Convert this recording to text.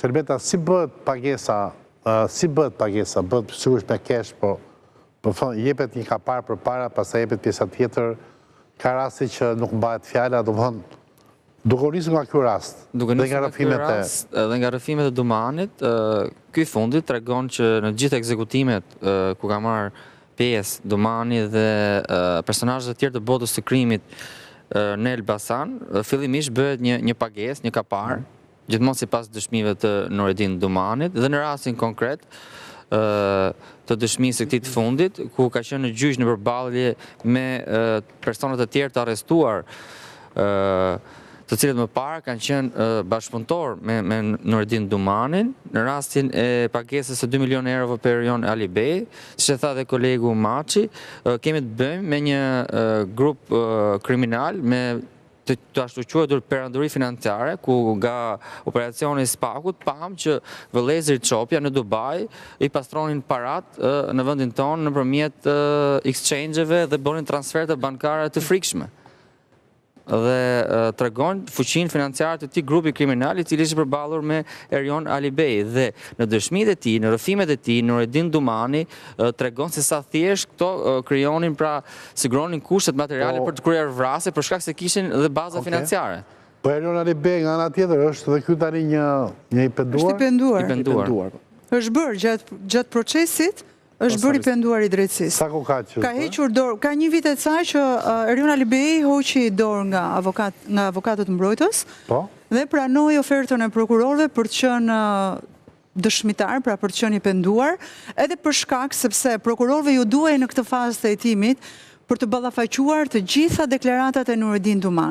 Selveta, si bëhet pagesa, si bëhet pagesa, bëhet sigurisht me cash, po, po thonë, jepet një kapar përpara, pastaj jepet pjesa tjetër, ka raste që nuk mbahet fjala, domethënë, duke u nisur nga ky rast, Duke dhe nga nisur nga ky rrëfimet e... rast dhe nga rrëfimet e Dumanit, ky i fundit tregon që në të gjithë ekzekutimet ku ka marrë pjesë Dumani dhe personazhe të tjerë të botës së krimit në Elbasan, fillimisht bëhet një një pagesë, një kapar, gjithmonë sipas dëshmive të Nuredin Dumanit dhe në rastin konkret të dëshmisë së këtij të fundit, ku ka qenë në gjyq në përballje me persona të tjerë të arrestuar, të cilët më parë kanë qenë bashkëpunëtorë me, me Nuredin Dumanin, në rastin e pagesës së 2 milionë eurove për Erion Alibej, siç e tha dhe kolegu Maçi, kemi të bëjmë me një grup kriminal, me të, të ashtuquajtur perandori financiare, ku nga operacioni i SPAK-ut pamë që vëllezërit Çopja në Dubai i pastronin parat në vendin tonë nëpërmjet exchange-eve dhe bënin transferte bankare të frikshme. Dhe tregon fuqinë financiare të këtij grupi kriminal i cili ishte përballur me Erion Alibej dhe në dëshmitë e tij, në rrëfimet e tij, Nuredin Dumani tregon se sa thjesht këto krijonin pra siguronin kushtet materiale Po për të kryer vrasje për shkak se kishin dhe baza Okej. financiare. Po Erion Alibej nga ana tjetër është dhe ky tani një një i Është i penduar? penduar. I penduar. I penduar. Po. Është bërë gjatë gjatë procesit, është bërë i penduar i drejtësisë. Sa kohë ka që është Ka bërë? hequr dorë, ka një vit e ca që uh, Erion Alibej hoqi dorë nga avokat nga avokatët mbrojtës Po? dhe pranoi ofertën e prokurorëve për të qenë uh, dëshmitar, pra për të qenë i penduar, edhe për shkak sepse prokurorëve ju duhej në këtë fazë të hetimit për të ballafaquar të gjitha deklaratat e Nuredin Dumanit.